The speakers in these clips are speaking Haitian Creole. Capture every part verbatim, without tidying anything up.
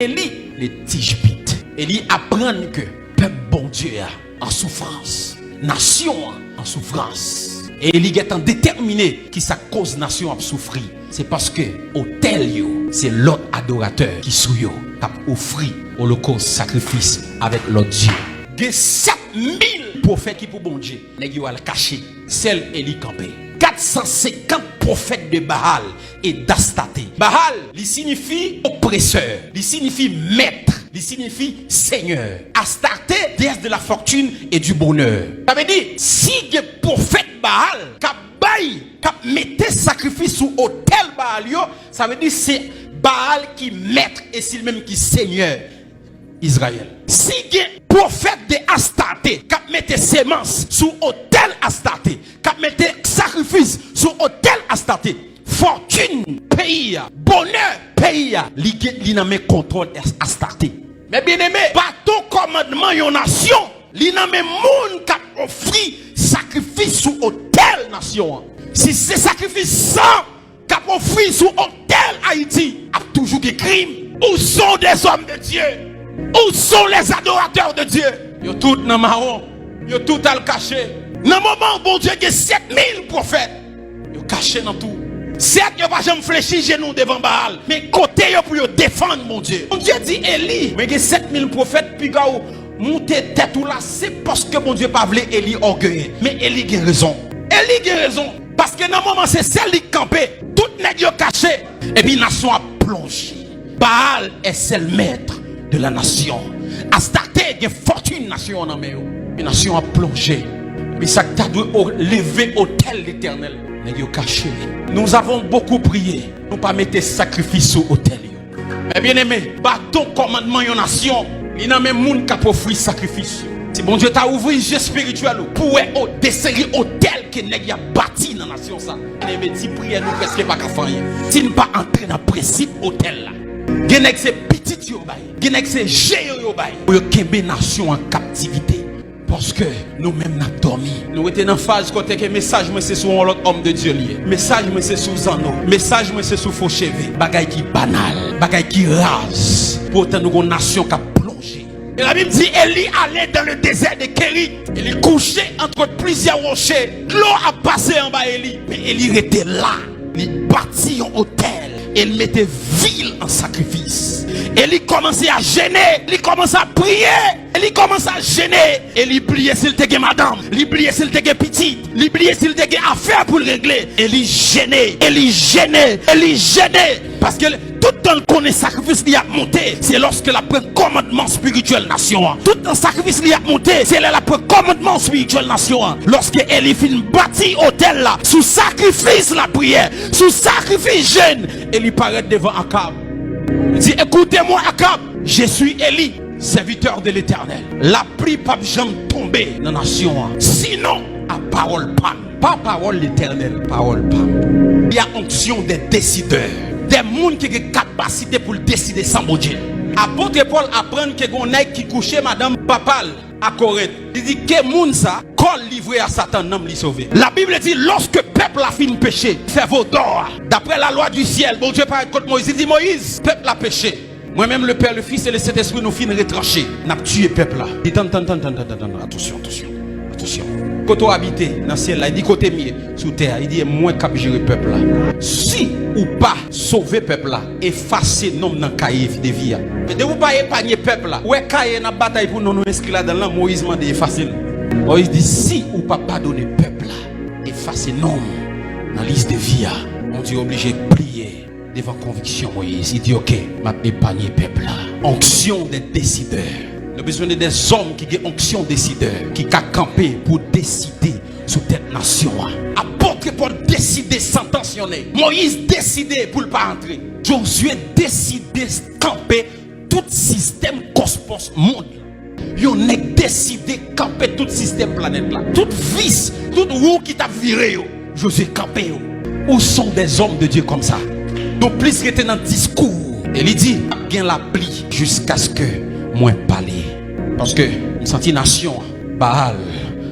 Eli, le Tijbit. Eli aprann ke pèp Bondye a an soufrans, nasyon an an soufrans. E Eli gentan detèmine ki sa k koz nasyon ap soufri. Se paske otèl yo, se lòt adoratè ki sou yo, k ap ofri olokòs, sakrifis avèk lòt dye. Gen sèt mil pwofèt ki pou Bondye. Nèg yo al kache. Sèl Eli kanpe. Kat san senkant pwofèt de Baal e d'Astarte. Baal, li siyifi opresè, li siyifi mèt, li siyifi senyè. Astarte, déesse de la fortune et du bonheur. Sa vle di, si gen pwofèt Baal k ap bay, k ap mete sakrifis sou otèl Baal yo, sa vle di se Baal ki mèt e se li menm ki senyè Izrayèl. Si gen pwofèt de Astarte k ap mete semans sou otèl Astarte, k ap mete sakrifis sou otèl Astarte, fòtin peyi a, bonè peyi a, li gen, li nan men kontwòl As-, Astarte. Men byeneme, baton kòmandman yon nasyon, li nan men moun k ap ofri sakrifis sou otèl nasyon an. Si se sakrifis san k ap ofri sou otèl Ayiti, ap toujou gen krim. Où sont des hommes de Dieu? Où sont les adorateurs de Dieu? Yo tout nan mawon. Yo tout al kache. Nan moman Bondye gen sèt mil pwofèt, yo kache nan twou. Sèt, yo pa janm flechi jenou devan Baal, men kote yo pou yo defann Bondye. Bondye di Eli, mwen gen sèt mil pwofèt, piga w moute tèt ou la, se paske Bondye pa vle Eli ògeye. Men Eli gen rezon. Eli gen rezon. Paske nan moman se sèl li k kanpe, tout nèg yo kache, epi nasyon ap plonje. Baal est seul maître de la nation. Astarte gen fòtin nasyon an nan men yo. E nasyon an ap plonje. Epi sa k ta dwe o-, leve otèl Letènèl, nèg yo kache. Nous avons beaucoup prié. Nou pa mete sakrifis sou otèl yo. Men byeneme, baton kòmandman yon nasyon, li nan men moun k ap ofri sakrifis yo. Si Bondye ta ouvri je espirityèl ou pou wè o-, de seri otèl ke nèg y ap bati nan nasyon sa. Byeneme, ti priyè nou prèske pa ka fè anyen. Si n pa antre nan prensip otèl la. Gen nèg se pitit yo bay. Gen nèg se je yo yo bay. Pou yo kenbe nasyon an kaptivite. Paske nou menm n ap dòmi. Nou rete nan faz kote ke mesaj mwen se sou yon lòt òm de Dye li ye. Mesaj mwen se sou zanno. Mesaj mwen se sou fo cheve. Bagay ki banal. Bagay ki raz. Poutan nou gon nasyon k ap plonje. E Labib di, Eli ale dans le désert de Kérit. E li kouche entre plusieurs rochers. Dlo ap pase anba Eli. Men Eli rete la. Li bati yon otèl. E li mete vi l an sakrifis. E li kòmanse a jene. Li kòmanse a priye. E li kòmanse a jene. E li bliye si l te gen madanm. Li bliye si l te gen pitit. Li bliye si l te gen afè pou l regle. E li jene. E li jene. E li jene. Paske Tout tan l konnen sakrifis li ap monte, se lòske l ap pran kòmandman espirityèl nasyon an. Tout tan sakrifis li ap monte, se lè l ap pran kòmandman espirityèl nasyon an. Lòske Eli fin bati otèl la sou sakrifis lapriyè, sou sakrifis jèn, Eli parèt devan Akab. Li di, écoutez-moi, Akab, je suis Eli, serviteur de l'Éternel. Lapli p ap janm tonbe nan nasyon an, sinon a pawòl pa m. Pa pawòl Letènèl, pawòl pa m. Il y a onction des décideurs. Des moun ki gen kapasite pou l deside san Bondye. Apot Pòl aprann ke gen yon nèg ki kouche madanm papa l a Korent. Li di ke moun sa, kò l livre a Satan, nanm li sove. Labib di, lòske pèp la fin peche, sèvo dò a, daprè lalwa di syèl, Bondye parèt kot Moyiz, li di, Moyiz, pèp la peche. Mwen menm, le Pè, le Fis e le Sentespri, nou fin retranche. N ap tiye pèp la. Li tann, tann, tann, tann, tann, tann, tann. Atansyon, atansyon, atansyon. Kote w abite nan syèl la? Li di, kote m ye sou tè a? Li di, e mwen k ap jere pèp la. Si ou pa sove pèp la, efase non m nan kaye de vi a. Men depi w pa epanye pèp la, ou wè kaye n ap batay pou non nou enskri ladan l lan, Moyiz mande efase l. Moyiz di, si ou pa padone pèp la, efase non m nan lis de vi a, Bondye oblije pliye devan konviksyon Moyiz. Li di, oke, m ap epanye pèp la. Onction des décideurs. Nou bezwen de dèzòm ki gen onksyon desidè, ki ka kanpe pou deside sou tèt nasyon an. Apot Pòl deside santansyone. Moyiz deside pou l pa antre. Jozye deside kanpe tout sistèm kòspòs mond lan. Yon nèg deside kanpe tout sistèm planèt la. Tout vis, tout wou ki t ap vire yo, Jozye kanpe yo. Où sont des hommes de Dieu comme ça? Nou plis rete nan diskou. E li di, ap gen lapli jiskaske mwen pale. Paske m santi nasyon an, Baal,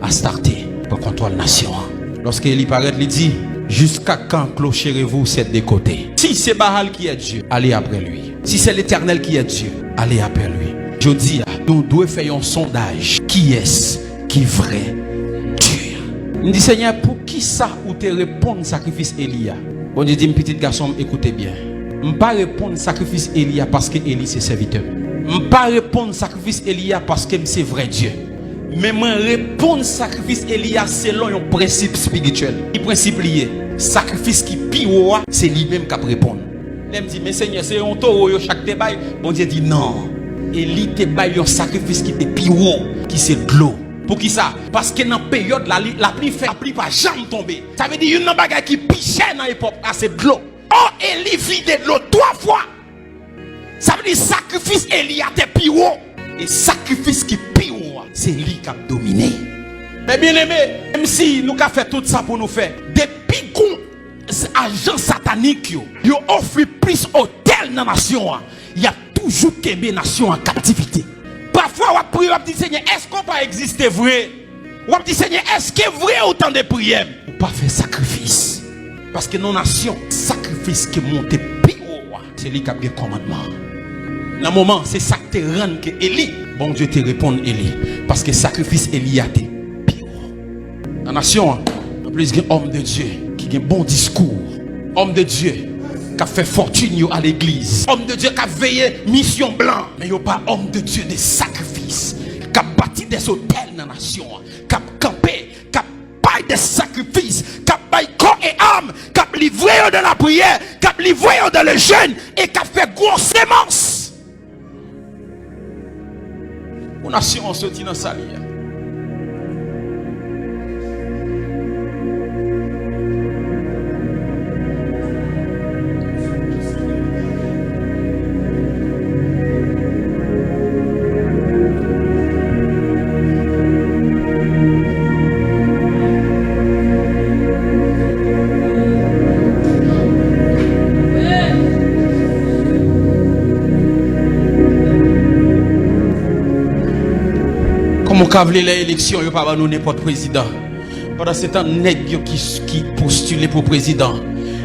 Astarte, pran kontwòl nasyon an. Lòske Eli parèt, li di, jusqu'à quand clocherez-vous ces deux côtés? Si c'est Baal qui est Dieu, allez après lui. Si c'est l'Éternel qui est Dieu, allez après lui. Jodi a, nou dwe fè yon sondaj. Kiyès ki vrè Dye a? M di, Senyè, poukisa ou te reponn sakrifis Eli a? Bondye di m, pitit gason m, ekoute byen. M pa reponn sakrifis Eli a paske Eli se sèvitè m. M pa reponn sakrifis Eli a paske m se vrè Dye. Men mwen reponn sakrifis Eli a selon yon prensip espirityèl. Ki prensip li ye? Sakrifis ki pi wo a, se li menm k ap reponn. Lè m di, men Senyè, se yon towo yo chak te bay. Bondye di, non. Eli te bay yon sakrifis ki te pi wo, ki se dlo. Poukisa? Paske nan peryòd la, li, lapli fè, lapli pa janm tonbe. Sa vle di, youn nan bagay ki pi chè nan epòk la, se dlo. O, Eli vide dlo twa fwa. Sa vle di, sakrifis Eli a te pi wo. E sakrifis ki pi wo a, se li k ap domine. Men byeneme, menm si nou ka fè tout sa pou nou fè, depi gon ajan satanik yo, yo ofri plis otèl nan nasyon an, y ap toujou kenbe nasyon an kaptivite. Pafwa w ap priye, w ap di, Senyè, èske w pa egziste vre? W ap di, Senyè, èske vre ou tande priyè m? Ou pa fè sakrifis. Paske nan nasyon, sakrifis ki monte pi wo a, se li k ap gen kòmandman. Nan moman, se sa k te rann ke Eli, Bondye te reponn Eli. Paske sakrifis Eli a te pi wo. Nan nasyon an, anplis gen òm de Dye ki gen bon diskou. Òm de Dye k ap fè fòtin yo a legliz. Òm de Dye k ap veye misyon blan. Men yo pa òm de Dye de sakrifis. K ap bati dè otèl nan nasyon an. K ap kanpe, k ap bay de sakrifis, k ap bay kò e am, k ap livre yo de lapriyè, k ap livre yo de le jèn, e k ap fè gwo semans. Pou nasyon an soti nan sa li ye a. Kòman w ka vle lè eleksyon yo pa ban nou nenpòt prezidan? Pandan se tan, nèg yo ki, ki postile pou prezidan,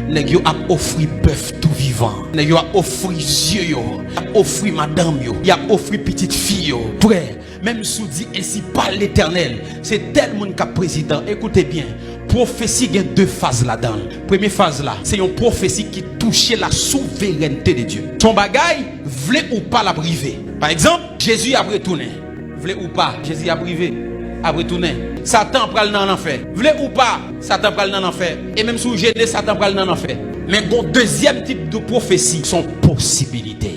nèg yo ap ofri bèf tou vivan. Nèg yo ap ofri zye yo, y ap ofri madanm yo, y ap ofri pitit fi yo. Frè, menm si w di, ensi pale Letènèl, se tèl moun k ap prezidan. Ekoute byen, pwofesi gen de faz ladan l. Premye faz la, se yon pwofesi ki touche la souverènte de Dye. Se yon bagay, vle ou pa, l ap rive. Pa egzanp, Jezi ap retounen. Vle ou pa, Jezi ap rive, ap retounen. Satan pral nan lanfè. Vle ou pa, Satan pral nan lanfè. E menm si w jene, Satan pral nan lanfè. Men gon dezyèm tip de pwofesi, se yon posibilite.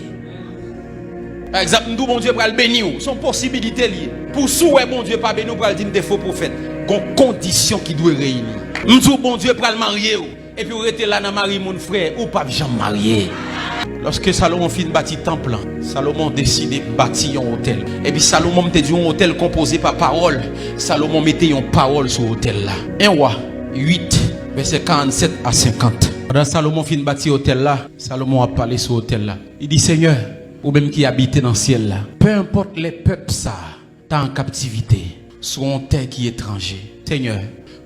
Pa egzanp, m di w Bondye pral beni w, se yon posibilite li ye. Pou si w wè Bondye pa beni w, pral di m te fo pwofèt. Gon kondisyon ki dwe reyini. M di w Bondye pral marye w, epi w rete la nan mari moun, frè, ou p ap janm marye. Lòske Salomon fin bati tanp lan, Salomon deside bati yon otèl. Epi Salomon, m te di, yon otèl konpoze pa pawòl. Salomon mete yon pawòl sou otèl la. En Wa uit, vèsè karannsèt a senkant. Pandan Salomon fin bati otèl la, Salomon ap pale sou otèl la. Li di, Senyè, ou menm ki abite nan syèl la, penenpòt lè pèp sa a ta an kaptivite sou yon tè ki etranje. Senyè,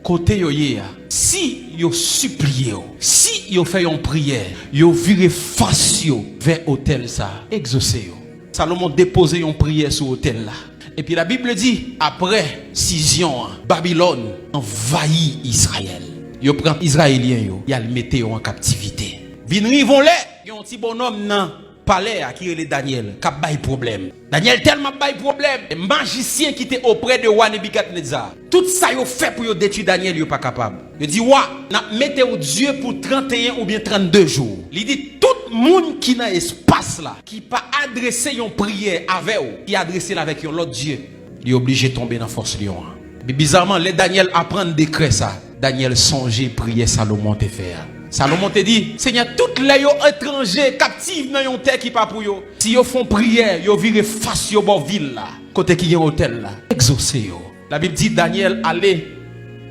kote yo ye a, si yo sipliye w, si yo fè yon priyè, yo vire fas yo vè otèl sa a, egzose yo. Salomon depoze yon priyè sou otèl la. Epi Labib di, apre sizyon an, Babilòn anvayi Izrayèl. Yo pran Izrayelyen yo, y al mete yo an kaptivite. Vin rive yon lè, gen yon ti bonnonm nan palè a ki rele Danyèl, k ap bay pwoblèm. Danyèl tèlman ap bay pwoblèm, majisyen ki te oprè de wa Nebikadneza, tout sa yo fè pou yo detwi Danyèl, yo pa kapab. Yo di wa, n ap mete w dye pou tranteyen oubyen trannde jou. Li di, tout moun ki nan espas la, ki pa adrese yon priyè avè w, ki adrese l avèk yon lòt dye, li oblije tonbe nan fòs lyon an. Epi bizarman, lè Danyèl aprann dekrè sa, Danyèl sonje priyè Salomon te fè a. Salomon te di, Senyè, tout lè yo etranje, kaptif nan yon tè ki pa pou yo, si yo fè yon priyè, yo vire fas yo bò vil la, kote ki gen otèl la, egzose yo. Labib di, Danyèl ale,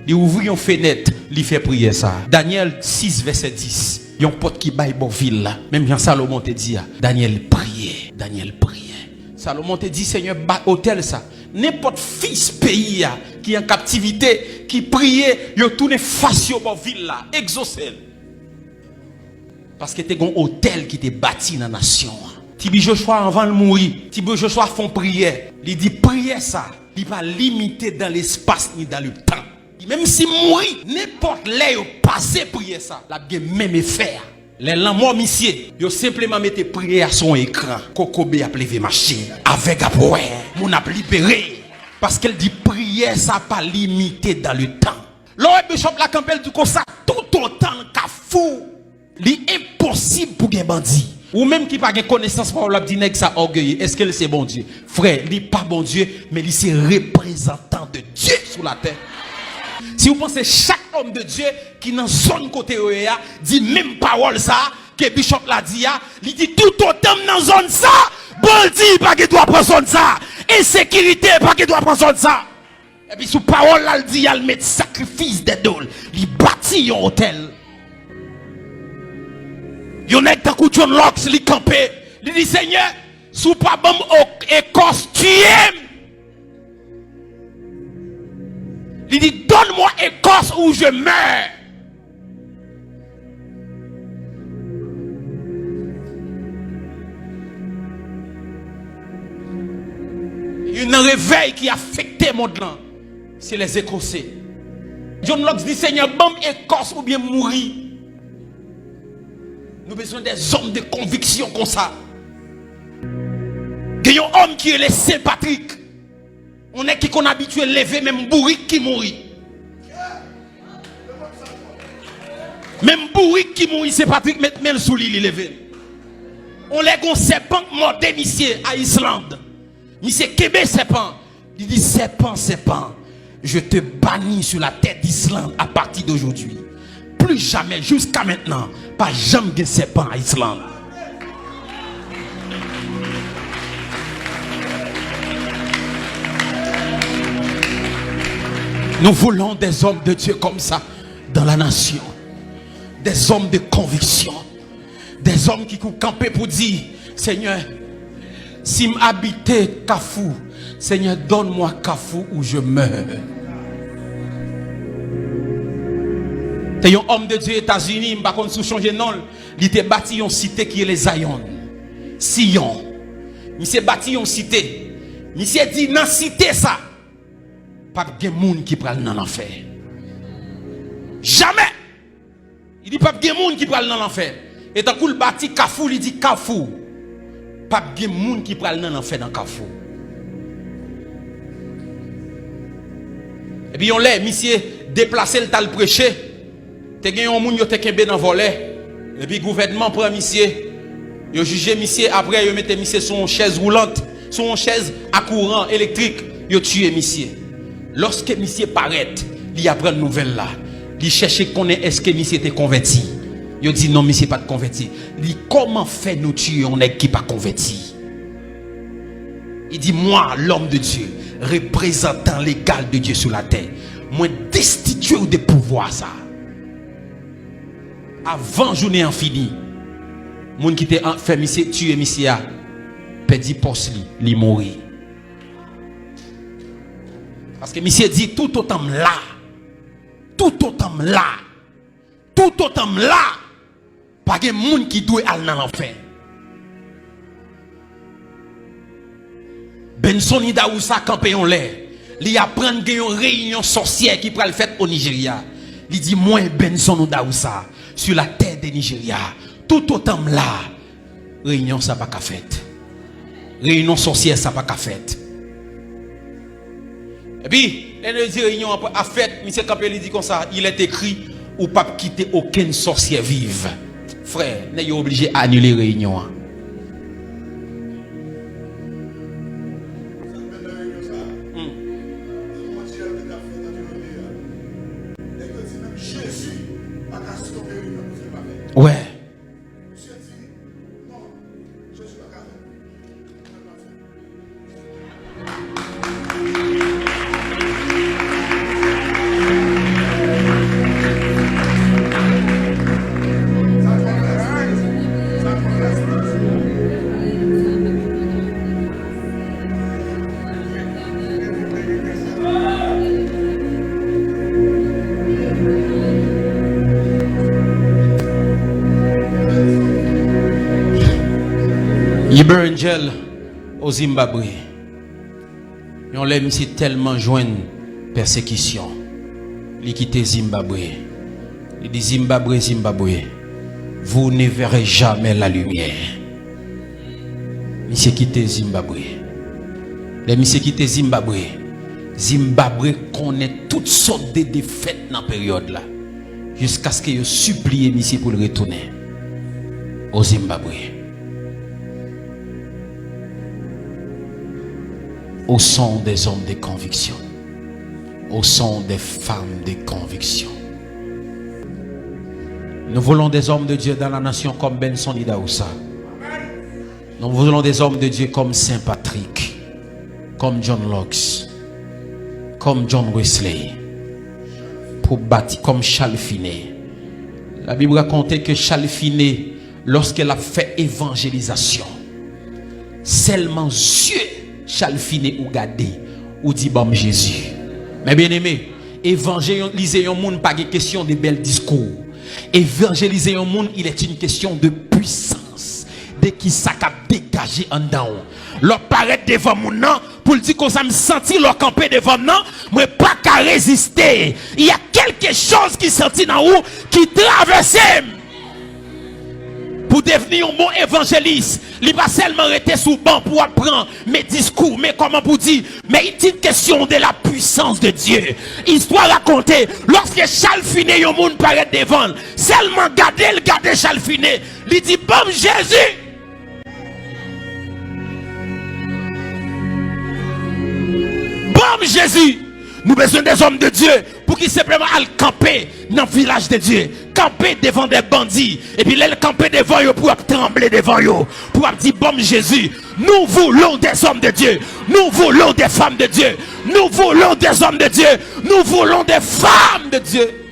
li ouvri yon fenèt, li fè priyè sa a. Danyèl sis, vèsè dis, yon pòt ki bay bò vil la. Menm jan Salomon te di a, Danyèl priye, Danyèl priye. Salomon te di, Senyè, ba otèl sa. Nenpòt fis peyi a ki an kaptivite, ki priye, yo tounen fas yo bò vil la, egzose l. Paske te gon otèl ki te bati nan nasyon an. Tibi Joshua, anvan l mouri, Tibi Joshua fè yon priyè. Li di priyè sa, li pa limite dans l'espace ni dans le temps. Li di, menm si m mouri, nenpòt lè yo pase priyè sa, l ap gen menm efè a. Lè lanmò misye, yo senpleman mete priyè a sou yon ekran. Kokobe ap leve mache. Avèg ap wè. Moun ap libere. Paske l di priyè sa pa limite dans le temps. Lè w wè Bishop la kanpe, l di konsa, toutotan l ka fou, li enposib pou gen bandi. Ou menm ki pa gen konesans pawòl la, w ap di nèg sa ògeye. Èske l se Bondye? Frè, li pa Bondye, men li se reprezantan de Dye sou latè. Si w panse chak òm de Dye ki nan zòn kote yo ye a di menm pawòl sa a ke Bishop la di a, li di, toutotan m nan zòn sa, bandi pa gen dwa pran zòn sa, ensekirite pa gen dwa pran zòn sa. Epi sou pawòl la, l di, al met sakrifis dèyè do l. Li bati yon otèl. Yon nèg tankou John Locks, li kanpe. Li di, Senyè, si w pa ban m ok-, ekòs, tiye m. Li di, donne-moi Écosse ou je meurs. Youn nan revèy ki afekte mond lan, se lèzekose. John Locks di, Senyè, ban m Ekòs oubyen mouri. Nou bezwen dèzòm de konviksyon konsa. Gen yon òm ki rele Sen Patrik. Yon nèg ki konn abitye leve menm bourik ki mouri. Menm bourik ki mouri, Sen Patrik met men l sou li, li leve l. On lè gon sèpan k mòde misye a Island. Misye kenbe sèpan. Li di, sèpan, sèpan, je te bannis sur la terre d'Islande à partir d'aujourd'hui. Plus jamais, jusqu'à maintenant, pa janm gen sèpan a Island. Nous voulons des hommes de Dieu comme ça dans la nation. Des hommes de conviction. Des hommes ki kou kanpe pou di, Senyè, si m abite Kafou, Senyè, donne-moi Kafou ou je meurs. Te yon homme de Dieu Etazini, m pa konn si w chonje non l, li te bati yon site ki rele Zion. Siyon. Misye bati yon site. Misye di nan site sa, p ap gen moun ki pral nan lanfè. Jamè! Li di p ap gen moun ki pral nan lanfè. E tankou l bati Kafou, li di Kafou, p ap gen moun ki pral nan lanfè nan Kafou. Epi yon lè, misye deplase l t al preche. Te gen yon moun yo te kenbe nan vòlè. Epi gouvènman pran misye. Yo jije misye, apre yo mete misye sou yon chèz woulant, sou yon chèz a kouran elektrik. Yo tiye misye. Lòske misye parèt, li aprann nouvèl la. Li chèche konnen èske misye te konvèti. Yo di non, misye pa t konvèti. Li, kòman fè nou tiye yon nèg ki pa konvèti? Li di, moi, l'homme de Dieu, représentant légal de Dieu sur la terre, mwen destitye w de pouvwa sa. Avan jounen an fini, moun ki te an-, fè misye, tiye misye a, pèdi pòs li, li mouri. Paske misye di, toutotan m la, toutotan m la, toutotan m la, pa gen moun ki dwe al nan lanfè. Benson Idarousa kanpe yon lè, li aprann gen yon reyinyon sòsyè ki pral fèt o Nijerya. Li di, mwen, Benson Idarousa, sur la terre de Nigeria, toutotan m la, reyinyon sa pa ka fèt. Reyinyon sòsyè sa pa ka fèt. Epi, lè yo di reyinyon an ap fèt, misye kanpe, li di konsa, il est écrit, ou p ap kite okenn sòsyè viv. Frè, nèg yo oblije anile reyinyon an. Hmm. Wè. Iber Angel, o Zimbabwe. Yon lè misye tèlman jwenn pèsekisyon, li kite Zimbabwe. Li di, Zimbabwe, Zimbabwe, vous ne verrez jamais la lumière. Misye kite Zimbabwe. Lè misye kite Zimbabwe, Zimbabwe konnen tout sòt de defèt nan peryòd la, jiskaske yo sipliye misye pou l retounen o Zimbabwe. Au son des hommes de conviction. Au son des femmes de conviction. Nous voulons des hommes de Dieu dans la nation comme Benson Idahosa. Nous voulons des hommes de Dieu comme Saint Patrick, comme John Knox, comme John Wesley, pour bâtir comme Charles Finet. La Bible raconte que Charles Finet, lorsqu'il a fait évangélisation, sèlman zye Charles Finet ou gade, ou di, ban m Jezi. Men byeneme, evanjelize yon moun pa gen kesyon de bèl diskou. Evanjelize yon moun, il est une question de puissance, de ki sa k ap degaje anndan w. Lè w parèt devan moun nan, pou l di konsa, m santi lè w kanpe devan m nan, mwen pa ka reziste. Il y a quelque chose ki sòti nan ou, ki travèse m. Pou devni yon bon evanjelis, li pa sèlman rete sou ban pou ap pran men diskou, men kòman pou di, mais il est une question de la puissance de Dieu. Istwa rakonte, lòske Charles Finet, yon moun parèt devan l, sèlman gade l, gade Charles Finet, li di, ban m Jezi! Ban m Jezi! Nou bezwen des hommes de Dieu pou ki senpleman al kanpe nan vilaj de Dye, kanpe devan de bandi, epi lè l kanpe devan yo, pou ap tranble devan yo, pou ap di, ban m Jezi. Nous voulons des hommes de Dieu, nous voulons des femmes de Dieu, nous voulons des hommes de Dieu, nous voulons des femmes de Dieu.